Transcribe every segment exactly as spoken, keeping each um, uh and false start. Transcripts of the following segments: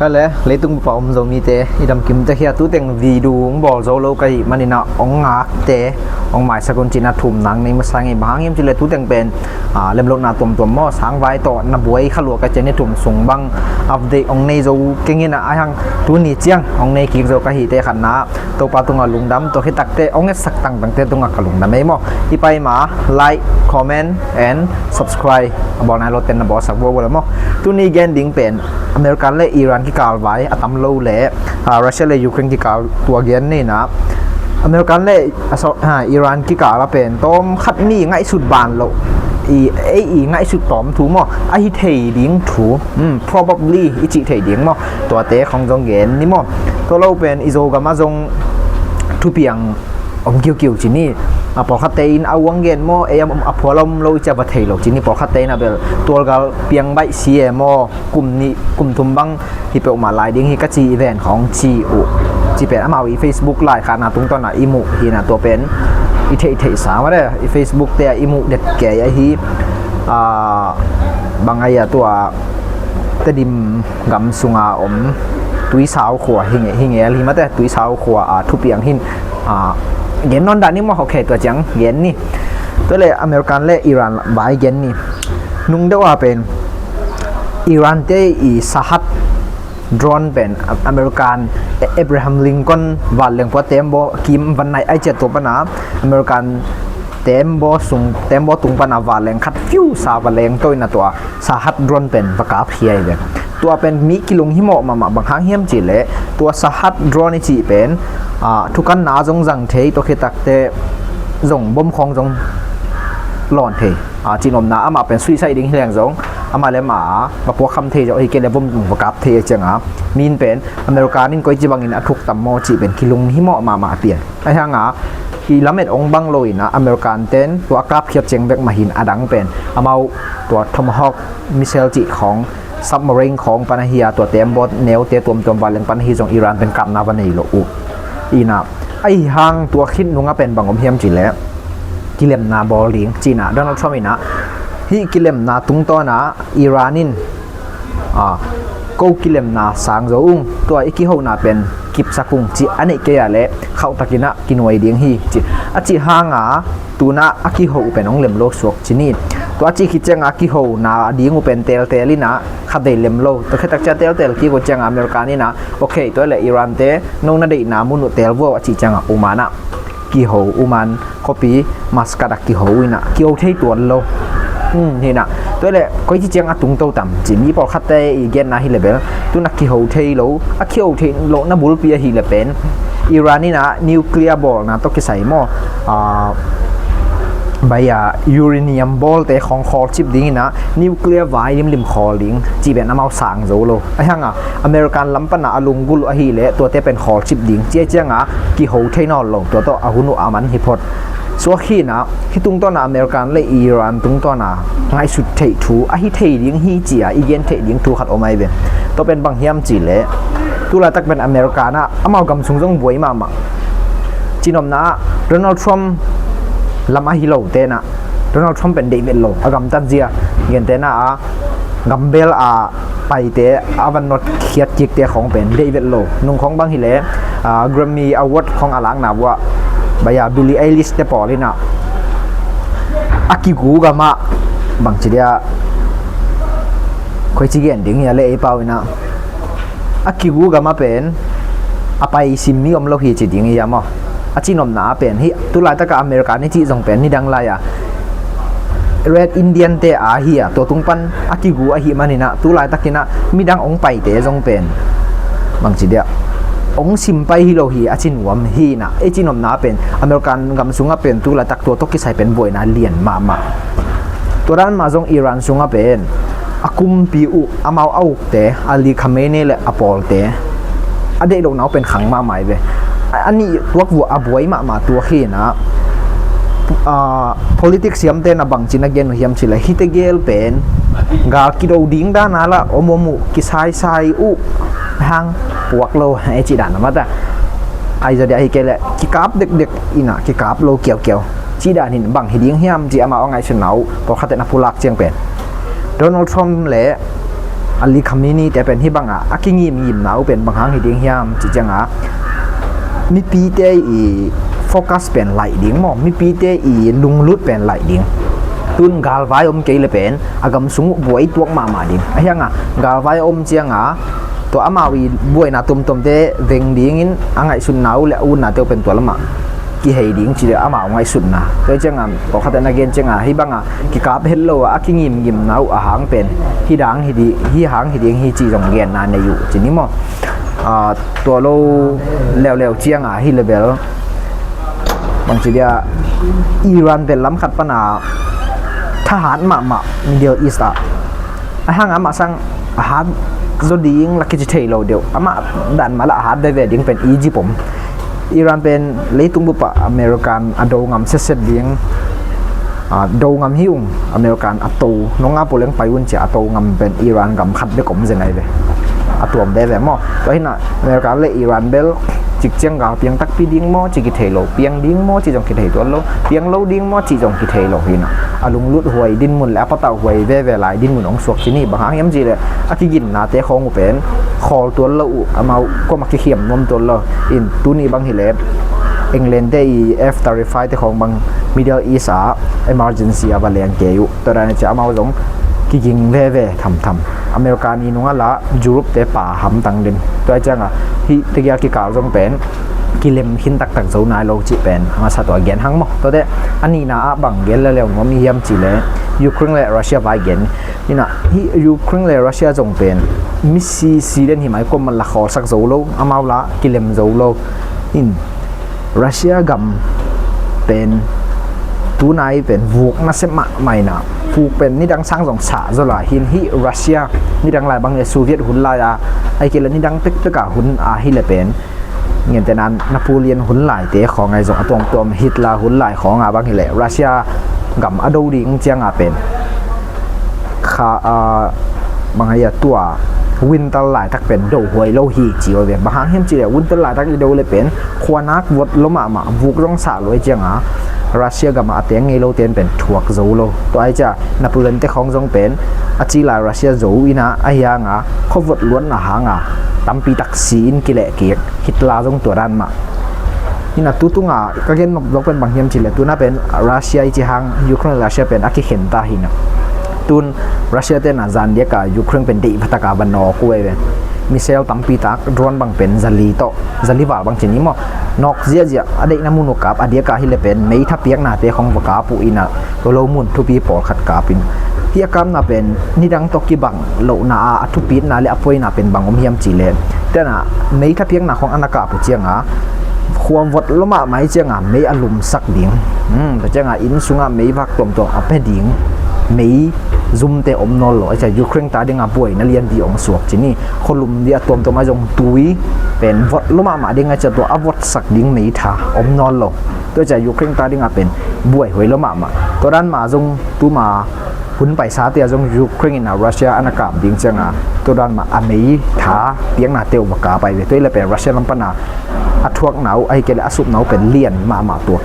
Ka le leitung bupa om Zomite i damkim te hi a, tuteng video hong bawl zo lo ka hih manin ah hong ngakte hong maisak un cih na thum nang nei masa ing. Bang hang hiam cih leh tuteng pen lemlohna tuamtuam maw, sangvai tawh na buai kha lua ka ci a, ni thum sung bang update hong nei zo keng in ah, ahih hang tuni ciang hong nei kik zo ka hi. Te khatna, Topa tungah lungdam, tua khit takte hong etsak tangtangte tungah ka lungdam ei maw. Hih pai ma like, comment and subscribe a bawl nai lote na bawlsak vuavua le maw. Tuni gen ding pen American le Iran kikal vai a tam lo le Russia le Ukraine kikal tua gen ni in ah, American le Iran kikal a pen tawm khat mi ngaihsut ban loh, i ei i ngaihsut tawm thu maw, a hi thei ding thu, probably i cih thei ding maw, tuate khong zong gen ni maw. Tua lo pen i Zogam ah zong thupiang om kiukiu ci ni. A pawlkhatte in a uang gen maw, ei a phual om lo i ci a va thei lo ci ni. Pawlkhatte in a bel tualgal piang baih si e maw, kum nih kum thum bang hi peuhmah lai ding hi ka ci i ven khong ci uh. Ci pen amau i Facebook laikhakna tungtawn ah i muh hi in ah, tua pen i theihtheihsa mah de, i Facebook te ah i muh det kei ahi. Bang ahi a, tua Tedim gam sunga om Tuisau khua hi ngel hi mah de, Tuisau khua a thupiang hi in gen nawn dah ni maw. Ok, tua ciang gen ni. Tua le American le Iran vai gen ni. Nung deuh a pen Iran te i Shahed drone pen American Abraham Lincoln vanleng pua tembaw kim van naih ai ciat tua pana American tembaw sung, tembaw tung pana vanleng khat fiu sa va leng to in ah tua Shahed drone pen va kap hi ai ve. Tua pen mi kilung himawh mahmah. Bang hang hiam cih leh tua Shahed drone i cih pen thukanna zong zang thei, tua khit takte zong bom khong zong lawn thei. Cinopna amah pen suicide ding hi leng zong amah le amah va puakkham thei zo, hi kei le bom va kap thei a cianga, min pen American in koici bangin a thuk tam maw cih pen kilung himawh mahmah pian. Ahih hanga i lamet ong bang lo in ah American ten tua a kapkhiat ciang bek mah hi in, a dang pen amau tua Tomahawk missile cih khong, submarine khong pan ahi a, tua tembaw neute tuamtuam vanleng pan ahi zong Iran pen kapna va nei lo uh. In ah ahih hang tua khit nungah pen bang om hiam cih leh kilemna bawl ding ci in ah Donald Trump in ah hih kilemna tungtawn ah Iran in ko kilemna sang zo ung, tua i kihona pen kipsak ung cih a neih kei a leh khauhtakin ah kinuai ding hi ci a, cih hanga tunah a kiho uh pen hong lem lo suak ci ni. Tua a cih khit cianga kihona ding uh pen teltel in ah khatvei lem lo, tua khit tak ciang teltel kik uh cianga American in ah, ok, tua le Iran te no na deihna mun uh tel vuau a cih cianga Oman ah kiho, Oman khuapi Muscat ah kiho in ah kiho thei tuan lo. Hi in ah tua le koici ciang a tungto tam ci, mi pawlkhatte i genna hi le bel tun a kiho thei lo, a kiho thei lohna bulpi ahi le pen Iran in ah nuclear bawlna tawh kisai maw, bai a uranium bawlte khong khawlcip ding in ah nuclear vai limlim khawl ding cih pen amau sang zo lo. Ahih hanga American lam pana a lunggulh uh ahi leh tuate pen khawlcip ding ci a cianga kiho thei nawn lo, tua tawh a hun uh a man hi phot. Suak hi in ah hih tungtawn ah American le Iran tungtawn ah ngaihsut theih thu, a hi thei ding hi ci a i gen theih ding thu khat om ai ve. Tua pen bang hiam cih leh tulaitak pen American ah amau gam sung zong buai mahmah. Cinopna ah Donald Trump lam ahi lote in ah Donald Trump pen deih vet lo, a gamtat zia, gentehna a gambel a paite a van nawt khiat kikte khong pen deih vet lo. Nung khong bang hi leh Grammy Award khong a lakna vuah bai a Billie Eilish te pawl in ah a kigu gamah bangci dia, koici gen ding hi a le ei pau in ah a kigu gamah pen a pai sim mi om lo hi ci ding hi a maw. A cinopna ah pen hih tulaitak a American i cih zong pen nidang lai a Red Indian te a hi a, tua tung pan a kigu ahih manin ah tulaitakin ah midang ong paite zong pen bangci dia ong sim pai hi lo hi a ci nuam hi in ah, ei cinopna ah pen American gam sungah pen tulaitak tua tawh kisai pen buaina lian mahmah. Tua dan mah zong Iran sungah pen a kumpi uh, amau a ukte, Ali Khamenei le a pawlte a deih lohna uh pen khang mahmah hi ve. A nih tuak vuah a buai mahmah tuak hi in ah, politics siamte na bangci na gen uh hiam cih leh hihte gel pen gal kido ding dan a lah om om uh, kisaisai uh hang puak lo ei cih dan a mata. Ai zaw dia hi kei leh kikap dekdek in ah kikap lo kiaukiau cih dan hi in, bang hi ding hiam cih amau a ngaihsutna uh pawlkhatte na pulak ciang pen Donald Trump le Ali Khamenei te pen hih bangah a kingimngimna uh pen bang hang hi ding hiam cih ciangah mipite i focus pen laih ding maw, mipite i lunglut pen laih ding. Tun galvai om kei le pen a gam sung uh buai tuak mahmah ding. Ahi hangah galvai a om ciangah tua amau i buaina tuamtuamte veng dingin a ngaihsutna uh le a utnate uh pen tua lamah kihei ding ci le amau ngaihsutna. Tua ciangah pawlkhat in a gen ciangah hih bangah kikap het lo a, a kingimngimna uh a hang pen hih dang hi ding, hih hang hi ding hi ci zong genna nei uh ci ni maw. Tua lo leuleu ciangah hih le bel bangci dia Iran pen lam khat pana thahat mahmah Middle East ah. A hang amah sang a hat zaw ding la kici thei lo deuh. Amah dan mah la a hat veve ding pen Egypt om. Iran pen leitung bup ah American a do ngam setset ding. Do ngam hi ung, American a to nong a poleng pai un cia a to ngam pen Iran gam khat bek om zen ai ve. A tuam veve maw. Tua hinah America le Iran bel cik ciang gal piang takpi ding maw ci kithei lo, piang ding maw ci zong kithei tuan lo, piang lo ding maw ci zong kithei lo hinah. A lunglut huai dinmun le a patau huai veve lai dinmun ong suak ci ni. Bang hang hiam ci le a kiginnate khawng uh pen khawl tuan lo uh, amau kuamah kikhiam nuam tuan lo. In tuni bang hi le England te i F thirty-five te khawng bang Middle East ah emergency a va leng kei uh. Tua dan a cia amau zong kiging veve thamtham. America ni nungah la Europe te pa hamtang den. Tua ciangah hih tegia kikal zong pen kilem khin taktak zo nai lo cih pen a masa tua gen hang maw. Tuate a nihna ah bang gen leuleu nuam i hiam ci le Ukraine le Russia vai gen. Inah hih Ukraine le Russia zong pen misi si den hi mai kuamah la khawlsak zo lo, amau la kilem zo lo. In Russia gam pen tunai pen vuk nasia mahmah inah, vuk pen nidang sang zong sah zaw lai hin hih Russia nidang lai bang le Soviet hun lai a, ai kei le nidang pekpek a hun a hi le pen ngente nan Napoleon hun lai te khawng ai zong a tuamtuam Hitler hun lai khawng a bang hi le Russia gam a do ding ciang a pen kha a bang ai a tua winter laitak pen do huai lo hi ci uh ve. Bang hang hiam ci le winter laitak i do le pen khuanak vot lo mahmah, vuk zong sah luai ciang a Russia gam a teng ngei lo ten pen thuak zo lo. Tua ai cia Napoleon te khawng zong pen a ci lai Russia zo ina a hiang a khuavot luatna hang a tampi tak si in kileh kik. Hitler zong tua dan mah. Ina tutung a ka gen nop zawk pen bang hiam ci le tuna pen Russia i ci hang Ukraine Russia pen a kikhen ta hi na. Tun Russia te na zan diak a Ukraine pen deih phatak a va nawk uh ve. Missile tampi tak, drone bang pen zali tawh, zali val bang ci ni maw. Nawk ziahziah a deihna mun uh kap, a diak a hi le pen mei thapiakna te khawng va kap uh ina. Tua lo mun thupi pawlkhat kap in. Hih a kapna pen nidang tawh kibang lohna a, a thupitna le a poina pen bang om hiam ci le tena mei thapiakna khawng a na kap uh ciang a khua vot lo mahmah i ciang a mei a lumsak ding. Hmm, tua ciang a inn sung a mei vak tuamtuam a pe ding. Mei zumte om nawn lo. Ai cia Ukraine ta ding a buaina lian di ong suak ci ni. Khualum di a tuamtuam a zong tui pen vot lo mahmah ding a cia tua a votsak ding mei tha om nawn lo. Tua cia Ukraine ta ding a pen buai huai lo mahmah. Tua dan mah zong tuma hun paisa te a zong Ukraine ina Russia a na kap ding ciang a tua dan mah a mei tha piakna te uh va kap ai ve. Tua i le pen Russia lam pan a a thuakna uh, ahi kei le a supna uh pen lian mahmah tua.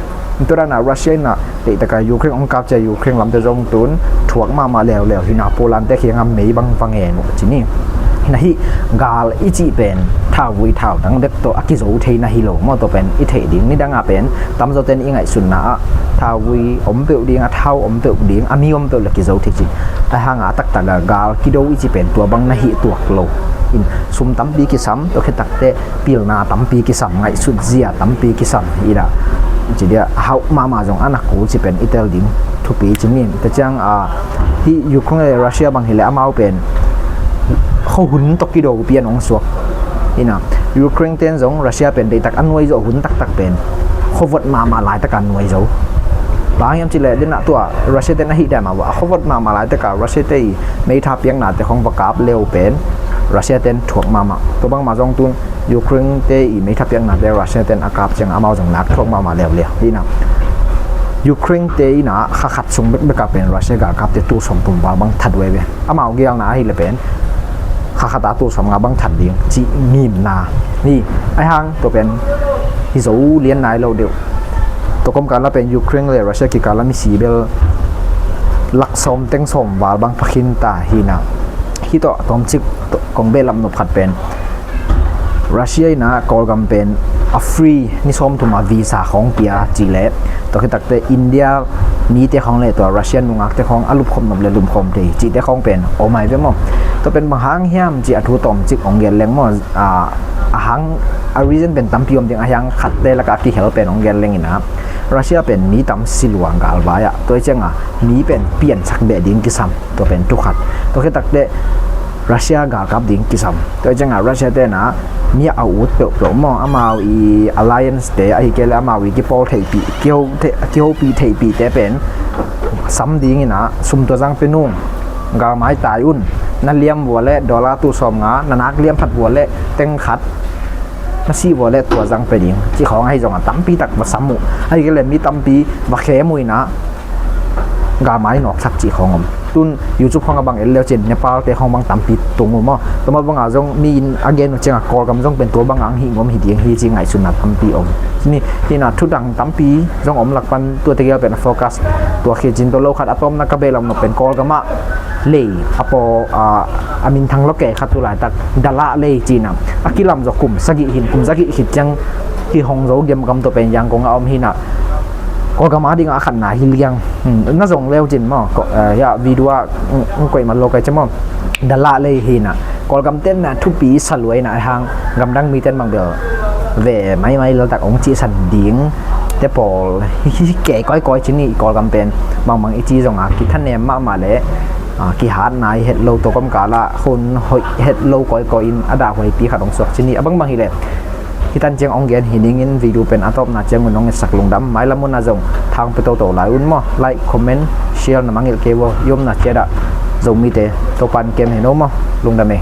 Tua dan a Russia ina deihtak a Ukraine ong kap cia Ukraine lamte zong tun thuak mahmah leuleu hina Poland te khiang a mei bang va ngen uh ci ni. Hina hih gal i cih pen thauvui thautang bek tawh a kizo thei na hi lo maw. Tua pen i theih ding nidang a pen tamzaw ten i ngaihsutna ah thauvui om peuh ding, a thau om peuh ding, a mi om peuh le kizo thei ci. A hang a taktak a gal kido i cih pen tua bang na hih tuak lo. In sum tampi kisam, tua khit takte pilna tampi kisam, ngaihsut zia tampi kisam hi dah. Ci dia hauh mahmah zong a na kul ci pen i tel ding thupi ci ni. Tua ciang a hih Ukraine le Russia bang hi le amau pen khuahun tawh kido pian ong suak. Ina Ukraine ten zong Russia pen deihtak a nuai zo hun taktak pen khuavot mahmah laitak a nuai zo. Bang hiam ci le dena tua Russia ten a hih dai mah a khuavot mahmah laitak a Russia te i mei tha piakna te khawng va kap leu pen Russia ten thuak mahmah. Tua bang mah zong tun Ukraine te i mei tha piakna te Russia ten a kap ciang amau zong nak thuak mahmah leuleu. Hina Ukraine te ina kha khat sung bekbek a pen Russia galkap te tul sawm thum val bang that uh ai ve. Amau gialna ahi le pen kha khat a tul sawm nga bang that ding ci ngimna hi. Ai hang tua pen hi zo lian nai lo deuh. Tua kawmkal a pen Ukraine le Russia kikal a misi bel lak sawm teng sawm val bang pha khin ta hina. Hih tawh tawmcik kong behlap nop khat pen Russia in ah Kawlgam pen a free ni sawmthum a visa khawng pia cih leh, tua khit takte India mite khawng le tua Russia nungakte khawng a lupkhop nop le lupkhawm thei cihte khawng pen om ahi ve maw. Tua pen bang hang hiam cih a thu tawmcik hong gen leng maw. A hang a reason pen tampi om ding, a hiang khatte lakah a kihel pen hong gen leng in ah, Russia pen mi tam si lua galvai ah, tua hi ciangah mi pen piansak beh ding kisam. Tua pen thu khat. Tua khit takte Russia galkap ding kisam. Tua hi ciangah Russia te in ah mi a ut peuhpeuh maw, amau i alliance te ahi kei le amau i kipawl theihpih, kiho thei, kihopih theihpihte pen sam ding in ah sum tua zang pe nung, galmai tai un, na liam vua le dollar tul sawmnga, na nak liam phat vua le teng khat, na sih vua le tua zang pe ding cih khawng ahi zongah tampi tak va sam uh. Ahi kei le mi tampi va khem uh in ah galmai nawksak cih khawng om. Tun YouTube khawng a bang en leu cin Nepal te khawng bang tampi tung uh maw. Tua mah bangah zong mi in a gen uh ciangah Kawlgam zong pen tua bangah ang hih ngom hi ding hi ci ngaihsutna tampi om. Ni hi in ah thudang tampi zong om lak pan tua tegel pen a focus tua khit cin tua lo khat a tawmna ka behlap nop pen Kawlgam ah lei a paw a, a minthang lo kei khat tu laitak Dalah lei ci in ah a kilam zaw kum sagih hin, kum sagih khit ciang kihong zo gemgam tua pen Yangon ah om hi in ah Kawlgam a dingah a khatna hi liang. Hmm, na zong leu cin maw, ko-, eh, ya, video ah, mm, mm, koih man lo kai ci maw. Dalah lei hi in ah Kawlgam ten na thupi sa lua in ah hang gamdang mi ten bang bel ve maimai laltak hong cihsan ding te pawl hi, hi, hi kei kawikawi ci ni. Kawlgam pen bangbang i ci zongah kithanem mahmah le, ah, kihatna hi het lo, tua kawmkal ah hun hoih het lo kawikawi in a dahhuaipi khat hong suak ci ni. A bangbang hi leh hih tan ciang hong gen hi ning in, video pen a tawpna ciang un hong etsak lungdam. Mailam un ah zong thang pe toto lai un maw. Like, comment, share na mangngilh kei vua, i omna ciat ah Zomite Topa'n kem hen aw maw. Lungdam ei.